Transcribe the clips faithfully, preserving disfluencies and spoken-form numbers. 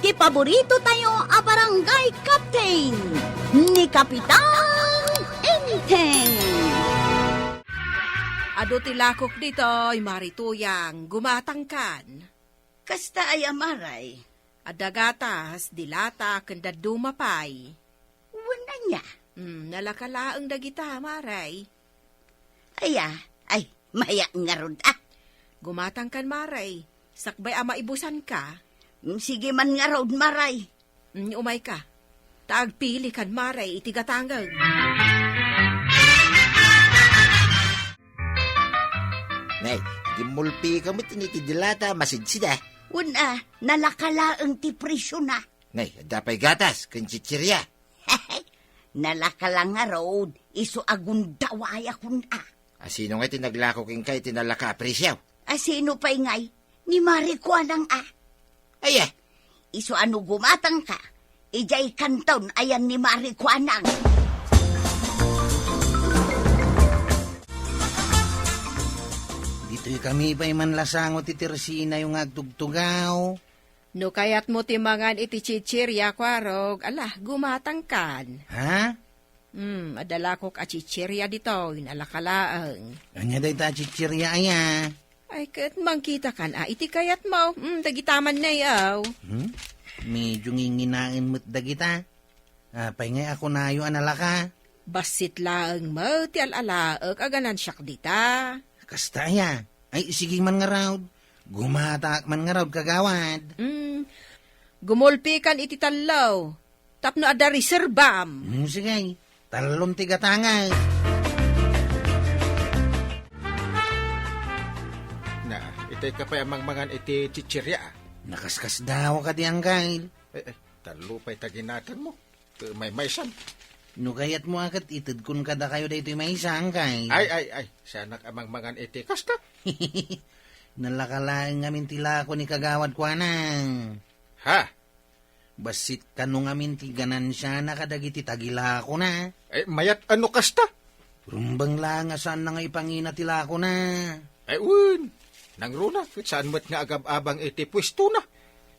ti paborito tayo a barangay captain, ni Kapitan Enteng. Adu ti lakok ditoy, Mari Tuyang, gumatangkan. Kasta aya, Maray? Adda gatas, dilata, ken dadduma pay. Wen ania? Hmm, nalaka laeng dagita, Maray. Aya, ay, maya ngarud, ah. Gumatangkan, Maray. Sakbay a maibusanka. Hmm, sige man ngarud, Maray. Hmm, umayka. Ta agpilikan, Maray, iti gatangem. Nay, gimmulpika met iti dilata, masidsida. Wen a, nalaka laeng ti presiona. Nay, adda pay gatas ken chichirya. Nalaka la ngarud, isu a gundawayakon a. Asino ngay ti naglako kenka iti nalaka a presio? Asino pay ngay? Ni Mari Kuanang a. Aya? Isu a no gumatangka, idiay kanton ayan ni Mari Kuanang. Ditoy kami pay manlasango ti tersinayo nga agtugtugaw. No kayatmo ti mangan iti chichirya, Kuarog, ala, gumatangkan. Ha? Hmm, adda lakok a chichirya ditoy, nalaka laeng. Ania dayta a chichirya aya? Ay, ket mangkitakan a iti kayatmo. Hmm, dagita man, nay, aw. Hmm? Medyo nginginaen met dagita. Apay ngay a kunayo a nalaka? Bassit laeng met ti al-alaek a ganansiak dita. Kasta aya? Ay, sige man ngarud. Gumatangak man ngarud, kagawad. Mm, gumulpikan iti tallo tapno adda reserbam. Mm, sige. Tallom ti gatangak. Na, itay ka pay a mangmangan iti chichirya, a? Nakaskasdaaw kadi, Angkel. Eh, eh, tallo pay ta ginatangmo. Maymaysan. No kayatmo a ket itedkon kadakayo daytoy maysa, Angkel. Ay, ay, ay. Saanak a mangmangan iti kasta. Nalaka laeng ngamin ti lako ni Kagawad Kuanang. Ha? Bassit kano ngamin ti ganansiana kadagiti tagilakona. Eh, mayat a no kasta? Rumbeng laeng a saanna nga ipangina ti lakona. Ay, wen. Nangruna, ket saan met nga agab-abang iti puestona.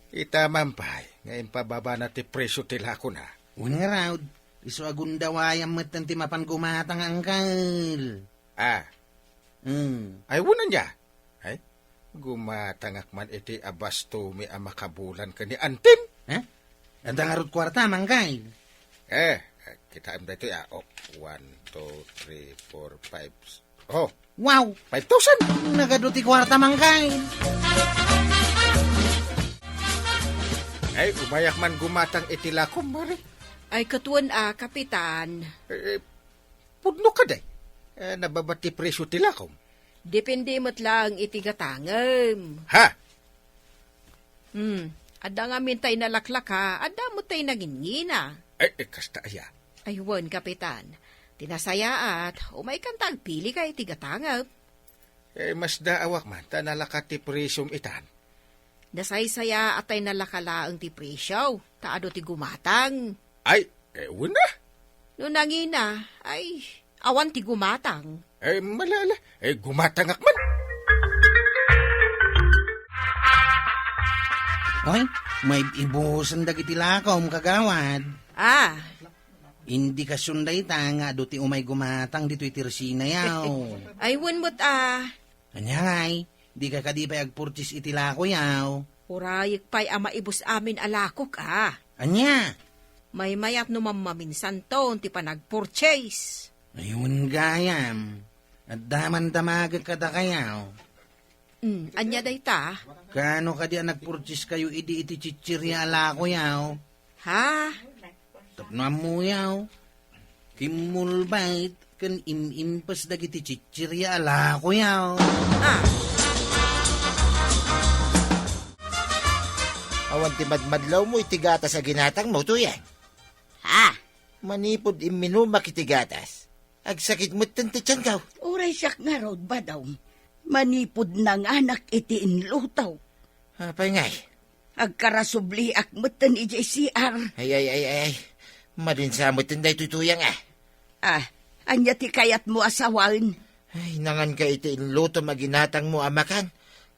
Ita man pay nga impababana ti presio ti lakona. Wen ngarud, isu a gundawayam metten ti mapan gumatang, Angkel. Ah. Hmm. Ay, wen ania? Ay, gumatangak man iti abastomi a makabulan ken ni Antim. Ha? Adda ngarud kuarta, Angkel? Eh, kitaem daytoy, ah. Oh, one, two, three, four, five. Oh. Wow! Five thousand! Nagadu ti kuarta, Angkel. Ay, umayak man gumatang iti lakom, Mari. Ay, ket wen a, Kapitan. Eh, eh, pudno kadi? Eh, nababa ti presyo ti lakom. Depende met laeng iti gatangem. Ha? Hmm, adda ngamin tay nalaklaka, adda met tay nangingina. Ay, eh, kasta aya? Ay, wen, Kapitan. Ti nasayaat, umaykan ta agpilika iti gatangem. Eh, masdaawak man, ta nalaka ti presyom itan. Nasaysayaat tay nalaka laeng ti presyo, ta adu ti gumatang. Ay, eh, wen a. No nangina, ay, awan ti gumatang. Eh, malala, eh, gumatangak man. Ay, may ibusen dagiti lakom, kagawad. Ah. Indikasyon dayta nga adu ti umay gumatang ditoy tersinayaw. Ay, wen met a. Ania ngay, dika kadi pay agpurchase iti lakoyaw? Urayek pay a maibus amin a lakok a. Ania? Maymayat no mammaminsanton ti panagpurchase. Ay, wen gayam. Adda man damagek kadakayaw. Hmm, ania dayta? Kaano kadi a nagpurchase kayo idi iti chichirya a lakoyaw? Ha? Tapno ammoyaw, kimmulbait ken im-impes dagiti chichirya a lakoyaw. Ah. Awan ti madmadlawmo iti gatas a ginatangmo, Tuyang. Ha? Manipud imminumak iti gatas, agsakit metten ti tianko. Uray siak ngarud, Badong. Manipud nanganak iti inluto. Apay ngay? Agkarasubliak metten idiay C R. Ay, ay, ay, ay, ay. Madinsa metten daytoy, Tuyang a. Ah, ania ti kayatmo a sawen? Ay, nanganka iti inlutom a ginatangmo a makan.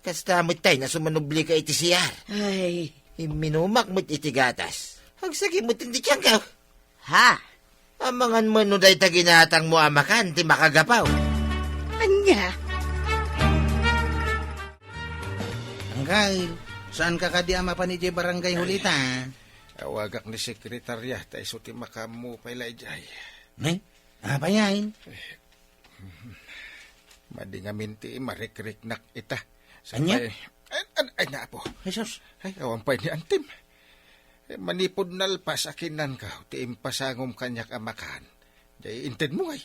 Kasta met tay nasumanublika iti C R. Ay, Imminumak met iti gatas. Agsakit met ti tianko. Ha? Amangan met no dayta ginatangmo a makan ti makagapaw. Ania? Angkel, saanka kadi a mapan idiay barangay hall ita? Awagak ni sekretaria, ta isu ti makaammo pay la idiay. Ne? Apay ay? Madi ngamin ti marikriknak ita. Ania? Ay, ay, ay, na, apo. Jesus. Ay, awan pay ni antim. Eh, manipud nalpas a kinnanko ti impasangom kaniak a makan. Jay intedmo ngay.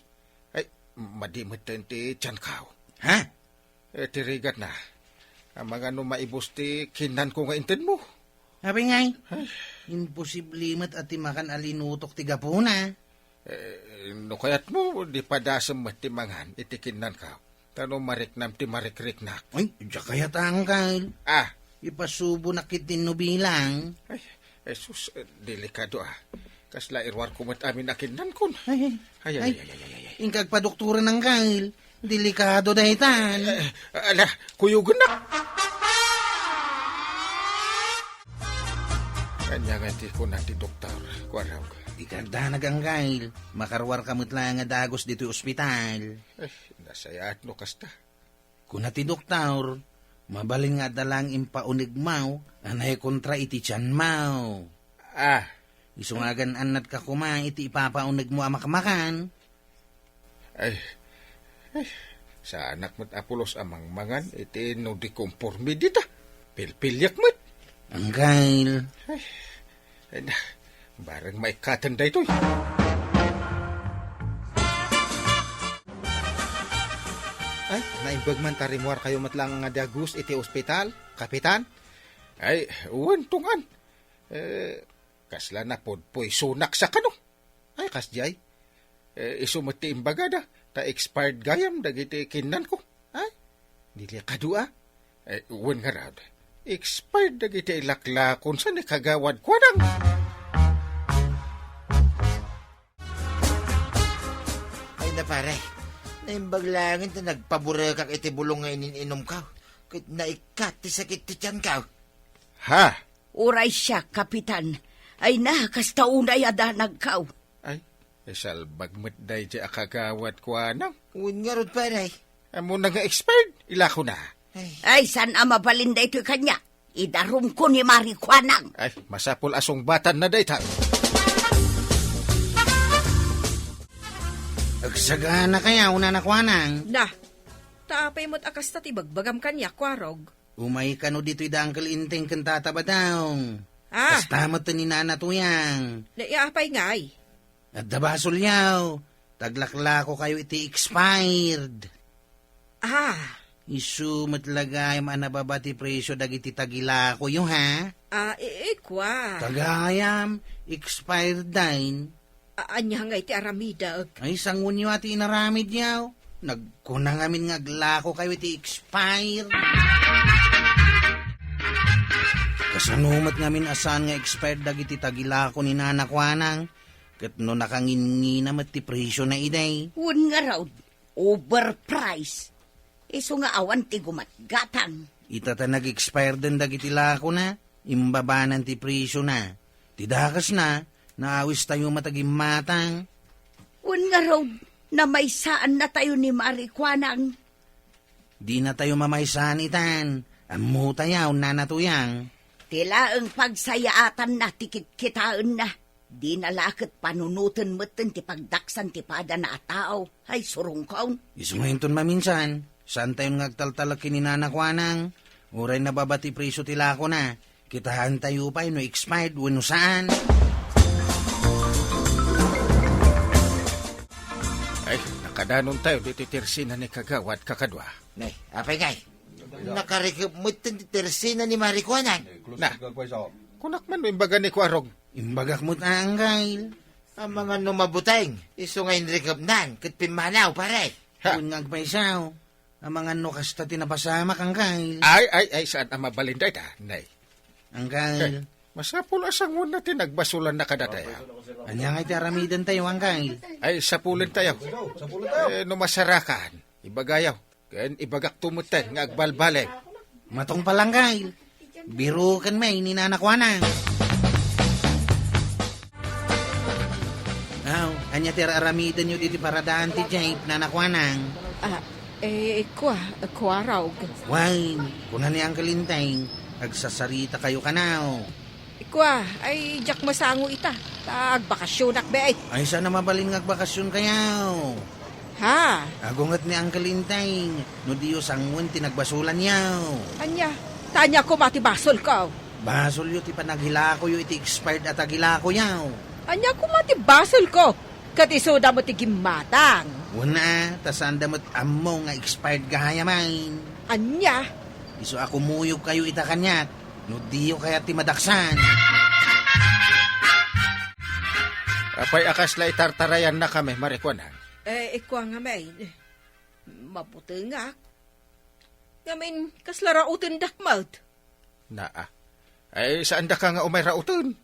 Ay, madi met ti tianko. Ha? Eh, ti rigatna. Amangan no maibus ti kinnanko nga intedmo. Apay ngay? Ay. Imposible met a ti makan a linutok ti gapuna. Eh, no kayatmo, di padasem met ti mangan iti kinnanko. Ta no mariknam ti marikriknak. Ay, diak kayat, angkel. Ah. Ipasubonak iti nubilang. Ay, Jesus, eh, delikado, ah. Kasla iruarko met amin a kinnankon. Ay, ay. Ay, ay, ay, ay, ay, ay, ay. Inka agpadoktoran, angkel. Delikado daytan. Eh, ala, kuyogennak. Ania nga ti kuna ti doktor, Kuarog? Dika agdanag, angkel. Makaruarka met laeng a dagus ditoy ospital. Eh, nasayaat no kasta. Kuna ti doktor, mabalin nga adda laeng impaunegmo a naikontra iti tianmo. Ah. Isu nga agan-annadka koma iti ipapaunegmo a makmakan. Ay, ay, saanak met a pulos a mangmangan iti no di komporme dita. Pilpiliak met. Angkel. Ay, ay na, bareng maikkaten daytoy. Ay, naimbag man ta rimmuarkayo met laeng nga dagus iti ospital, Kapitan? Ay, wen, tungan. Eh, kasla napudpuysonak sa kano. Ay, kasdiay. Eh, isu met ti imbagada, ta expired gayam dagiti kinnanko. Ay, delikado a. Eh, wen ngarud, expired dagiti laklakon sa ni Kagawad Kuanang. Ay na, pare, naimbag laengen ta nagpaburekak iti bulong nga inin-inumko, ket naikkat ti sakit ti tianko. Ha? Uray siak, Kapitan. Ay na, kasta unay a danagko. Ay, isalbag met daydiay a Kagawad Kuanang. Wen ngarud, pare. Ammona nga expired, ilakona. Ay. Ay, saan a mabalin daytoy kaniak? Idarumko ni Mari Kuanang. Ay, masapul a sungbatanna dayta. Agsagana kaya, Nana Kuanang? Na, ta apay met a kasta ti bagbagam kaniak, Kuarog? Umay kano ditoy da Uncle Enteng ken Tata Badong. Ah. Kasta met ni Nana Tuyang. Na, apay ngay? Adda basolyo, ta aglaklakokayo iti expired. Ah. Isu met la gayam a nababa ti presio dagiti tagilakoyo, ha? Ah, i-, ikua. Ta gayam, expired dayn. A-, ania ngay ti aramidek? Ay, sangoenyo a ti inaramidyo. Nagkuna ngamin nga aglakokayo iti expired. Kasano met ngamin a saan nga expired dagiti tagilako ni Nana Kuanang? Ket no nakangingina met ti presiona idi. Wen ngarud, overprice. Isu nga awan ti gumatgatang. Ita ta nag-expire den dagiti lakona, imbabanan ti presiona. Ti dakesna, naawistayo met a gimmatang. Wen ngarud, namaysaannatayo ni Mari Kuanang. Dinatayo mamaysaan itan. Ammotayo, Nana Tuyang. Ti laeng pagsayaatanna ti kitkitaenna. Dina la ket panunoten metten ti pagdaksan ti padana a tao. Ay, surungkaon. Isu nga inton maminsan, saantayon nga agtaltalek ken ni Nana Kuanang. Uray nababa ti presio ti lakona. Kitaentayo pay no expired wenno saan. Ay, nakadanontayo ditoy tersina ni Kagawad, kakadua. Nay, apay ngay? Nakarikep met ti tersina ni Mari Kuanang. Na, kunak man no imbaga ni Kuarog. Imbagak met, Anggail. Amangan no mabuteng, isu nga inrikepnan, ket pimmanaw, pare. Ha? Wen nga agpaysaw, amangan no kasta ti napasamak, Anggail. Ay, ay, ay, saan a mabalin dayta, nay? Anggail. Eh, masapul a sangoenna ti nagbasolanna kadatayo. Ania nga iti aramidentayo, Anggail? Ay, sapulentayo. Eh, no masarakan, ibagayo. Ken ibagakto metten nga agbalbaliw. Matungpal, Anggail. Biruken met ni Nana Kuanang. Aw, ania ti ar-aramidenyo ditoy paradaan ti jeep, Nana Kuanang? Ah, eh, kua, kua, Raug. Wen, kuna ni Uncle Enteng, agsasaritakayo kano. Kua, ay, diak masango ita. Ta agbakasionak, be, ay. Ay, saan a mabalin nga agbakasionkayo? Ha? Agunget ni Uncle Enteng, no diyo sangoen ti nagbasolanyo. Ania? Ta ania koma ti basolko? Basolyo ti panaghilakoyo iti expired a tagilakoyo. Ania koma ti basolko? Ket isuda met ti gimmatang. Wen a, ta saanda met ammo nga expired gayam. Ania? Isu a kumuyogkayo ita kaniak, no diyo kayat ti madaksan. Apay a kasla itartarayannakami, Mari Kuanang? Eh, kua ngamin, mabutengak. Ngamin, kasla raotendak met. Naa. Ay, saandaka nga umay raoten?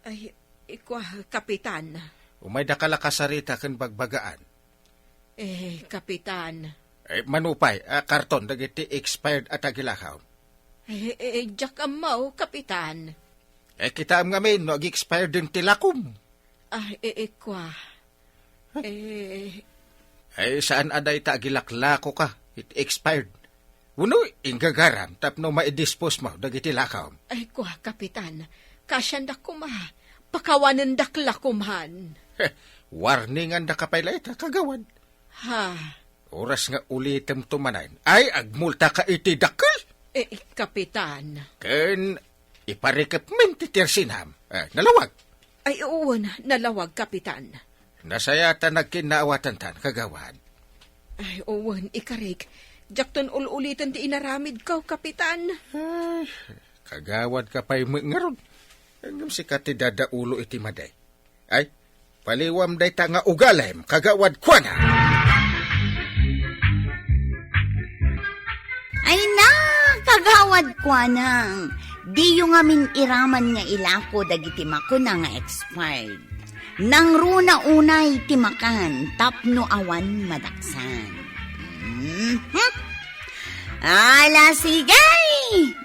Ay, kua, Kapitan. Umaydaka la kasarita ken bagbagaan. Eh, Kapitan. Eh, mano pay a karton dagiti expired a tagilakaw? Eh, eh, diak ammo, Kapitan. Eh, kitaem ngamin no ag-expired din ti lakom. Ah, eh, eh, kua. Eh. Ay, saan a dayta agilaklakoka iti expired? Wenno, inggagaram tapno maidispose mo dagiti lakawm? Ay, kua, Kapitan. Kasiandak koma. Pakawanendak la koman. Heh, warningandaka pay la ita, kagawad. Ha? Oras nga ulitemto manen, ay agmultaka iti dakkel. Eh, Kapitan. Ken iparikepmin ti tersinam. Eh, nalawag. Ay, wen, nalawag, Kapitan. Nasayaat a nagkinnaawatantan, kagawad. Ay, wen, ikarik. Diakton ul-uliten ti inaramidko, Kapitan. Ay, kagawadka pay met ngarud. Ngem sika ti dadaulo iti madi. Ay, paliwam dayta nga ugalim, kagawad Kuanang. Ay na, kagawad Kuanang, diyo ngamin iraman nga ilako dagiti makuna nga expired. Nangruna unay ti makan tapno awan madaksan. Mhm. Ala, sige!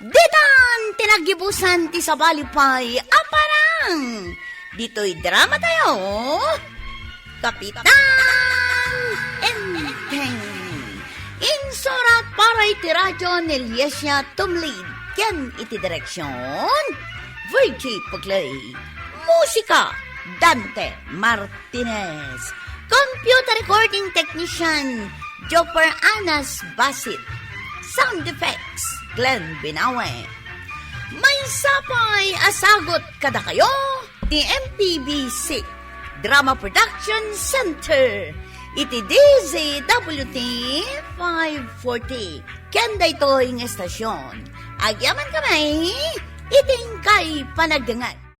Ditan ti naggibusan ti sabali pay a parang! Ditoy drama tayo, Kapitan Enteng. Insurat para iti radyo ni Liesia Tumlid ken iti direksyon, Virgie Puglay. Musika, Dante Martinez. Computer recording technician, Joper Anas Basit. Sound effects, Glenn Binawe. Maysa pay a sagut kadakayo ti M P B C Drama Production Center iti D Z W T five forty. Ken daytoy nga estasyon, agyamankami iti inkay panagdengngeg.